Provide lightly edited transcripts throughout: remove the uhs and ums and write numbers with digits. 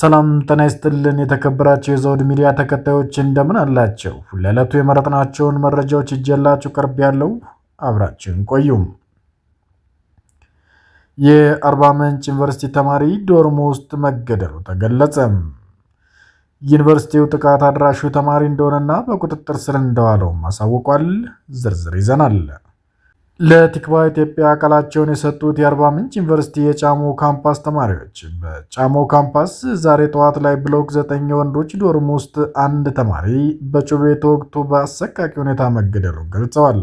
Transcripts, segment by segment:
ሰላም ጤና ይስጥልን። የተከበራችሁ የዘውድ ሚዲያ ተከታዮች እንደምን አላችሁ? ለዕለቱ የመረጥናቸውን መረጃዎች ይዤላችሁ ቀርቤያለሁ፣ አብራችሁን ቆዩም። የአርባ ምንጭ ዩኒቨርሲቲ ተማሪ dorm ውስጥ መገደሉ ተገለጸ። ዩኒቨርሲቲው ጥቃት አድራሹ ተማሪ እንደሆነና በቁጥጥር ስር እንደዋለውም አሳውቋል። ዝርዝር ይዘናል። ለቲክቫህ ኢትዮጵያ ቃላቸውን የሰጡት የአርባ ምንጭ ዩኒቨርሲቲ የጫሞ ካምፓስ ተማሪዎች በጫሞ ካምፓስ ዛሬ ጠዋት ላይ ብሎክ 9 የወንዶች dorm ውስጥ አንድ ተማሪ በጩቤ ተወግቶ በአሰቃቂ ሁኔታ መገደሉን ገልጸዋል።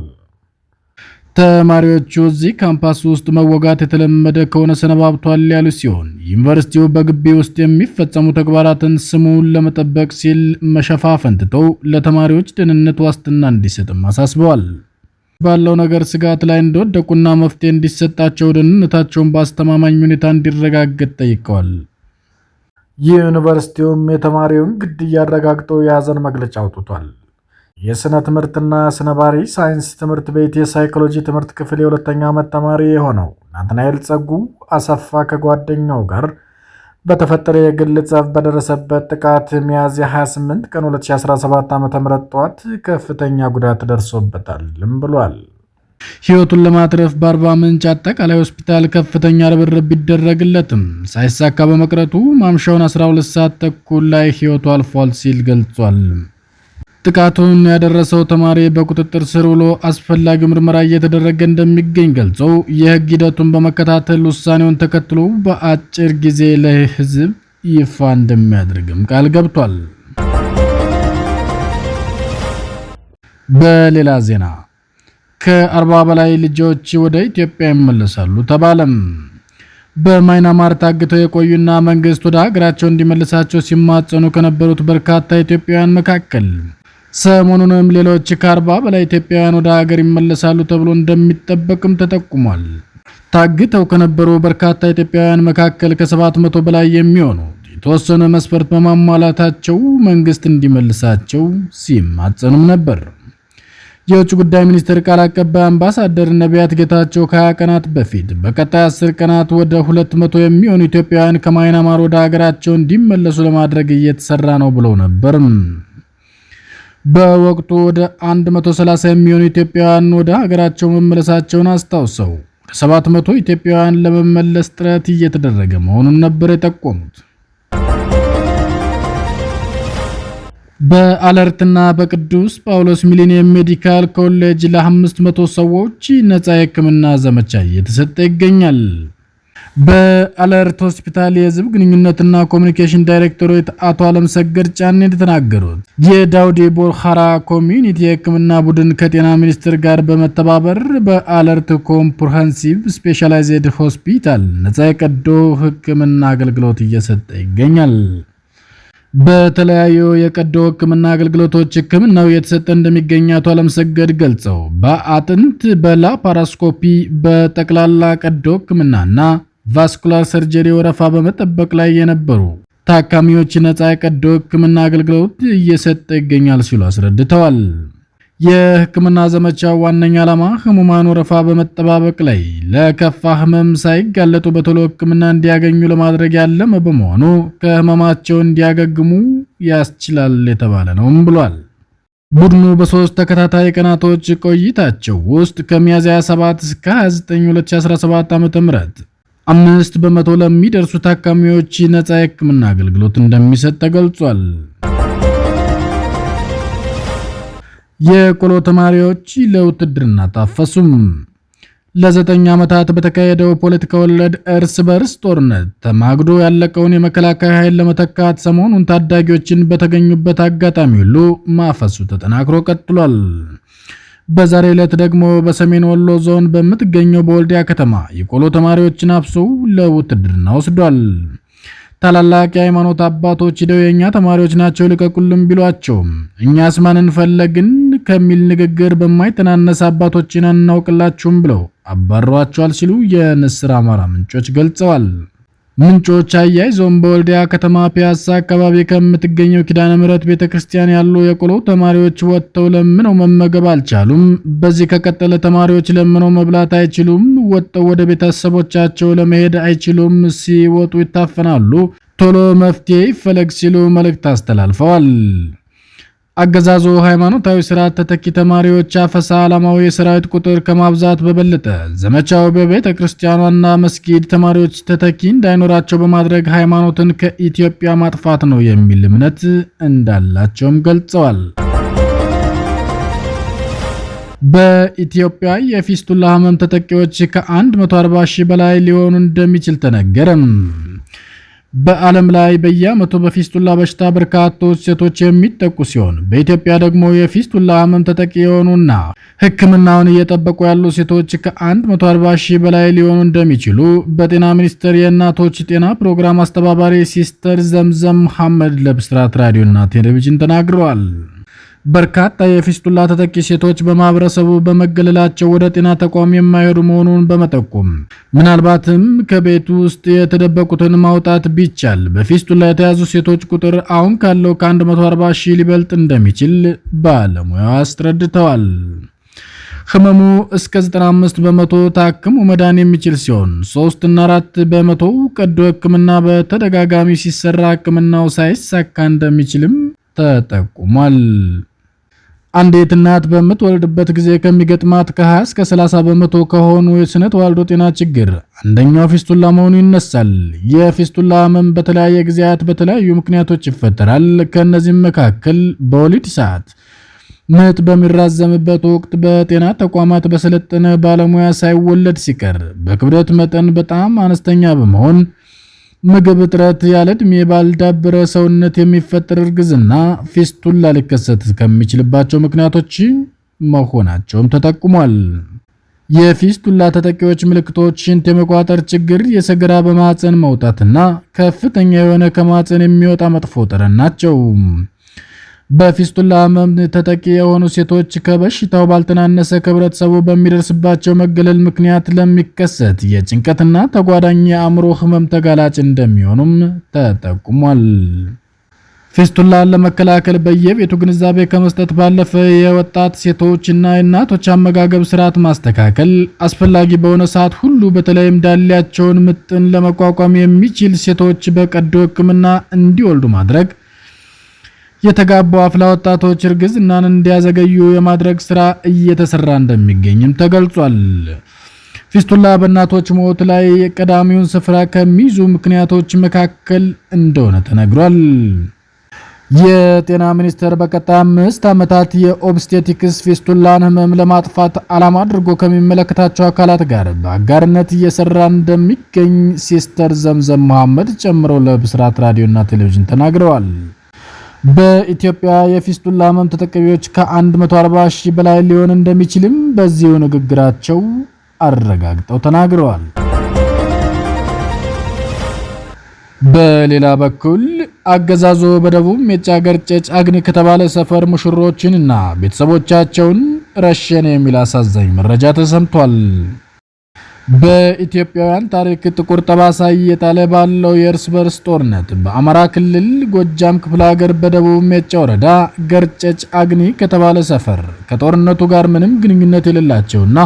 ተማሪዎቹ እዚህ ካምፓስ ውስጥ መወጋት የተለመደ ከሆነ ሰነባብቷል ያሉ ሲሆን ዩኒቨርሲቲው በግቢ ውስጥ የሚፈጸሙ ተግባራትን ስሙን ለመጠበቅ ሲል መሸፋፈን ትተው ለተማሪዎች ደህንነት ዋስትና እንዲሰጥም አሳስበዋል። ባለው ነገር ስጋት ላይ እንደወደቁና መፍትሄ እንዲሰጣቸው ደህንነታቸውን በአስተማማኝ ሁኔታ እንዲረጋገጥ ጠይቀዋል። ዩኒቨርሲቲውም የተማሪውን ግድያ አረጋግጦ የሀዘን መግለጫ አውጥቷል። የስነ ትምህርትና ስነ ባህሪ ሳይንስ ትምህርት ቤት የሳይኮሎጂ ትምህርት ክፍል የሁለተኛ ዓመት ተማሪ የሆነው ናትናኤል ጸጉ አሰፋ ከጓደኛው ጋር በተፈጠረ የግል ጸብ በደረሰበት ጥቃት ሚያዝያ 28 ቀን 2017 ዓ.ም ጠዋት ከፍተኛ ጉዳት ደርሶበታልም ብሏል። ሕይወቱን ለማትረፍ በአርባ ምንጭ አጠቃላይ ሆስፒታል ከፍተኛ ርብርብ ቢደረግለትም ሳይሳካ በመቅረቱ ማምሻውን 12 ሰዓት ተኩል ላይ ሕይወቱ አልፏል ሲል ገልጿል። ጥቃቱን ያደረሰው ተማሪ በቁጥጥር ስር ውሎ አስፈላጊው ምርመራ እየተደረገ እንደሚገኝ ገልጾ የሕግ ሂደቱን በመከታተል ውሳኔውን ተከትሎ በአጭር ጊዜ ለሕዝብ ይፋ እንደሚያደርግም ቃል ገብቷል። በሌላ ዜና ከ40 በላይ ልጆች ወደ ኢትዮጵያ ይመለሳሉ ተባለም። በማይናማር ታግተው የቆዩና መንግስት ወደ ሀገራቸው እንዲመልሳቸው ሲማጸኑ ከነበሩት በርካታ ኢትዮጵያውያን መካከል ሰሞኑንም ሌሎች ከ40 በላይ ኢትዮጵያውያን ወደ ሀገር ይመለሳሉ ተብሎ እንደሚጠበቅም ተጠቁሟል። ታግተው ከነበሩ በርካታ ኢትዮጵያውያን መካከል ከ700 በላይ የሚሆኑ የተወሰነ መስፈርት በማሟላታቸው መንግስት እንዲመልሳቸው ሲማጸኑም ነበር። የውጭ ጉዳይ ሚኒስቴር ቃል አቀባይ አምባሳደር ነቢያት ጌታቸው ከ20 ቀናት በፊት በቀጣይ 10 ቀናት ወደ 200 የሚሆኑ ኢትዮጵያውያን ከማይናማር ወደ ሀገራቸው እንዲመለሱ ለማድረግ እየተሰራ ነው ብለው ነበር። በወቅቱ ወደ 130 የሚሆኑ ኢትዮጵያውያን ወደ ሀገራቸው መመለሳቸውን አስታውሰው ወደ 700 ኢትዮጵያውያን ለመመለስ ጥረት እየተደረገ መሆኑን ነበር የጠቆሙት። በአለርትና በቅዱስ ጳውሎስ ሚሊኒየም ሜዲካል ኮሌጅ ለ500 ሰዎች ነፃ የሕክምና ዘመቻ እየተሰጠ ይገኛል። በአለርት ሆስፒታል የህዝብ ግንኙነትና ኮሚኒኬሽን ዳይሬክቶሬት አቶ አለምሰገድ ጫኔ እንደተናገሩት የዳውዲ ቦርሃራ community የሕክምና ቡድን ከጤና ሚኒስቴር ጋር በመተባበር በአለርት ኮምፕሬሄንሲቭ ስፔሻላይዝድ ሆስፒታል ነፃ የቀዶ ሕክምና አገልግሎት እየሰጠ ይገኛል። በተለያዩ የቀዶ ሕክምና አገልግሎቶች ሕክምናው እየተሰጠ እንደሚገኝ አቶ አለምሰገድ ገልጸው በአጥንት፣ በ laparoscopy፣ በጠቅላላ ቀዶ ሕክምናና vascular surgery ወረፋ በመጠበቅ ላይ የነበሩ ታካሚዎች ነፃ የቀዶ ሕክምና አገልግሎት እየሰጠ ይገኛል ሲሉ አስረድተዋል። የሕክምና ዘመቻው ዋነኛ ዓላማ ህሙማን ወረፋ በመጠባበቅ ላይ ለከፋ ህመም ሳይጋለጡ በቶሎ ሕክምና እንዲያገኙ ለማድረግ ያለመ በመሆኑ ከህመማቸው እንዲያገግሙ ያስችላል የተባለ ነውም ብሏል። ቡድኑ በ3 ተከታታይ ቀናቶች ቆይታቸው ውስጥ ከሚያዝያ 27 እስከ 29 2017 ዓ.ም 5% ለሚደርሱ ታካሚዎች ነፃ የሕክምና አገልግሎት እንደሚሰጥ ተገልጿል። የቆሎ ተማሪዎች ለውትድርና ታፈሱም። ለ9 ዓመታት በተካሄደው ፖለቲካ ወለድ እርስ በርስ ጦርነት ተማግዶ ያለቀውን የመከላከያ ኃይል ለመተካት ሰሞኑን ታዳጊዎችን በተገኙበት አጋጣሚ ሁሉ ማፈሱ ተጠናክሮ ቀጥሏል። በዛሬ ዕለት ደግሞ በሰሜን ወሎ ዞን በምትገኘው በወልዲያ ከተማ የቆሎ ተማሪዎችን አፍሶ ለውትድርና ወስዷል። ታላላቅ የሃይማኖት አባቶች ሂደው የእኛ ተማሪዎች ናቸው ልቀቁልን ቢሏቸውም እኛስ ማንን ፈለግን ከሚል ንግግር በማይተናነስ አባቶችን አናውቅላችሁም ብለው አባረዋቸዋል ሲሉ የንስር አማራ ምንጮች ገልጸዋል። ምንጮች አያይዘውም በወልዲያ ከተማ ፒያሳ አካባቢ ከምትገኘው ኪዳነ ምሕረት ቤተክርስቲያን ያሉ የቆሎ ተማሪዎች ወጥተው ለምነው መመገብ አልቻሉም። በዚህ ከቀጠለ ተማሪዎች ለምነው መብላት አይችሉም፣ ወጥተው ወደ ቤተሰቦቻቸው ለመሄድ አይችሉም፣ ሲወጡ ይታፈናሉ። ቶሎ መፍትሄ ይፈለግ ሲሉ መልእክት አስተላልፈዋል። አገዛዙ ሃይማኖታዊ ስርዓት ተተኪ ተማሪዎች አፈሳ ዓላማው የሰራዊት ቁጥር ከማብዛት በበለጠ ዘመቻው በቤተ ክርስቲያኗና መስጊድ ተማሪዎች ተተኪ እንዳይኖራቸው በማድረግ ሃይማኖትን ከኢትዮጵያ ማጥፋት ነው የሚል እምነት እንዳላቸውም ገልጸዋል። በኢትዮጵያ የፊስቱላ ህመም ተጠቂዎች ከ140 ሺህ በላይ ሊሆኑ እንደሚችል ተነገረም። በዓለም ላይ በየዓመቱ በፊስቱላ በሽታ በርካቶች ሴቶች የሚጠቁ ሲሆን በኢትዮጵያ ደግሞ የፊስቱላ ህመም ተጠቂ የሆኑና ሕክምናውን እየጠበቁ ያሉ ሴቶች ከ140 ሺህ በላይ ሊሆኑ እንደሚችሉ በጤና ሚኒስቴር የእናቶች ጤና ፕሮግራም አስተባባሪ ሲስተር ዘምዘም መሐመድ ለብስራት ራዲዮና ቴሌቪዥን ተናግረዋል። በርካታ የፊስቱላ ተጠቂ ሴቶች በማህበረሰቡ በመገለላቸው ወደ ጤና ተቋም የማይሄዱ መሆኑን በመጠቆም ምናልባትም ከቤት ውስጥ የተደበቁትን ማውጣት ቢቻል በፊስቱላ የተያዙ ሴቶች ቁጥር አሁን ካለው ከ140 ሺህ ሊበልጥ እንደሚችል ባለሙያው አስረድተዋል። ህመሙ እስከ 95% ታክሞ መዳን የሚችል ሲሆን 3 እና 4% ቀዶ ሕክምና በተደጋጋሚ ሲሰራ ሕክምናው ሳይሳካ እንደሚችልም ተጠቁሟል። አንዲት እናት በምትወልድበት ጊዜ ከሚገጥማት ከ20 እስከ 30% ከሆኑ የስነ ተዋልዶ ጤና ችግር አንደኛው ፊስቱላ መሆኑ ይነሳል። የፊስቱላ ህመም በተለያየ ጊዜያት በተለያዩ ምክንያቶች ይፈጠራል። ከእነዚህም መካከል በወሊድ ሰዓት፣ ምጥ በሚራዘምበት ወቅት፣ በጤና ተቋማት በሰለጠነ ባለሙያ ሳይወለድ ሲቀር፣ በክብደት መጠን በጣም አነስተኛ በመሆን፣ ምግብ እጥረት፣ ያለ ዕድሜ ባልዳበረ ሰውነት የሚፈጠር እርግዝና ፊስቱላ ሊከሰት ከሚችልባቸው ምክንያቶች መሆናቸውም ተጠቁሟል። የፊስቱላ ተጠቂዎች ምልክቶች ሽንት የመቋጠር ችግር፣ የሰገራ በማህፀን መውጣትና ከፍተኛ የሆነ ከማህፀን የሚወጣ መጥፎ ጠረን ናቸው። በፊስቱላ ህመም ተጠቂ የሆኑ ሴቶች ከበሽታው ባልተናነሰ ከህብረተሰቡ በሚደርስባቸው መገለል ምክንያት ለሚከሰት የጭንቀትና ተጓዳኝ የአእምሮ ህመም ተጋላጭ እንደሚሆኑም ተጠቁሟል። ፊስቱላን ለመከላከል በየቤቱ ግንዛቤ ከመስጠት ባለፈ የወጣት ሴቶች እና የእናቶች አመጋገብ ስርዓት ማስተካከል አስፈላጊ በሆነ ሰዓት ሁሉ በተለይም ዳሌያቸውን ምጥን ለመቋቋም የሚችል ሴቶች በቀዶ ሕክምና እንዲወልዱ ማድረግ፣ የተጋቡ አፍላ ወጣቶች እርግዝናን እንዲያዘገዩ የማድረግ ስራ እየተሰራ እንደሚገኝም ተገልጿል። ፊስቱላ በእናቶች ሞት ላይ ቀዳሚውን ስፍራ ከሚይዙ ምክንያቶች መካከል እንደሆነ ተነግሯል። የጤና ሚኒስቴር በቀጣይ 5 ዓመታት የኦብስቴቲክስ ፊስቱላን ህመም ለማጥፋት ዓላማ አድርጎ ከሚመለከታቸው አካላት ጋር በአጋርነት እየሰራ እንደሚገኝ ሲስተር ዘምዘም መሐመድ ጨምሮ ለብስራት ራዲዮና ቴሌቪዥን ተናግረዋል። በኢትዮጵያ የፊስቱላ ህመም ተጠቃሚዎች ከ140 ሺህ በላይ ሊሆን እንደሚችልም በዚሁ ንግግራቸው አረጋግጠው ተናግረዋል። በሌላ በኩል አገዛዙ በደቡብ ሜጫ ገርጨጭ አግኒ ከተባለ ሰፈር ሙሽሮችንና ቤተሰቦቻቸውን ረሸነ የሚል አሳዛኝ መረጃ ተሰምቷል። በኢትዮጵያውያን ታሪክ ጥቁር ጠባሳ እየጣለ ባለው የእርስ በርስ ጦርነት በአማራ ክልል ጎጃም ክፍለ ሀገር በደቡብ ሜጫ ወረዳ ገርጨጭ አግኒ ከተባለ ሰፈር ከጦርነቱ ጋር ምንም ግንኙነት የሌላቸውና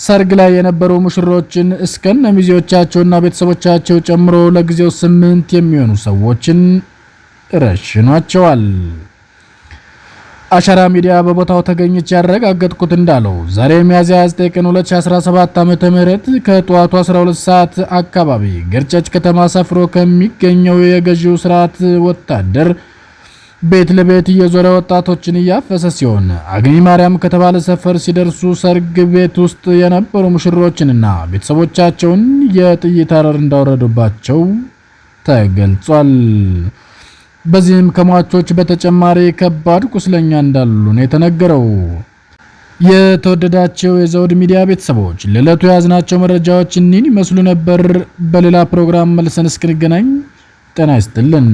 ሰርግ ላይ የነበሩ ሙሽሮችን እስከነ ሚዜዎቻቸውና ቤተሰቦቻቸው ጨምሮ ለጊዜው 8 የሚሆኑ ሰዎችን ረሽኗቸዋል። አሻራ ሚዲያ በቦታው ተገኝቼ ያረጋገጥኩት እንዳለው ዛሬ ሚያዝያ 29 ቀን 2017 ዓ.ም ከጠዋቱ 12 ሰዓት አካባቢ ገርጨጭ ከተማ ሰፍሮ ከሚገኘው የገዢው ስርዓት ወታደር ቤት ለቤት እየዞረ ወጣቶችን እያፈሰ ሲሆን አግኒ ማርያም ከተባለ ሰፈር ሲደርሱ ሰርግ ቤት ውስጥ የነበሩ ሙሽሮችንና ቤተሰቦቻቸውን የጥይት አረር እንዳወረዱባቸው ተገልጿል። በዚህም ከሟቾች በተጨማሪ ከባድ ቁስለኛ እንዳሉ ነው የተነገረው። የተወደዳቸው የዘውድ ሚዲያ ቤተሰቦች፣ ለዕለቱ የያዝናቸው መረጃዎች እኒህን ይመስሉ ነበር። በሌላ ፕሮግራም መልሰን እስክንገናኝ ጤና ይስጥልን።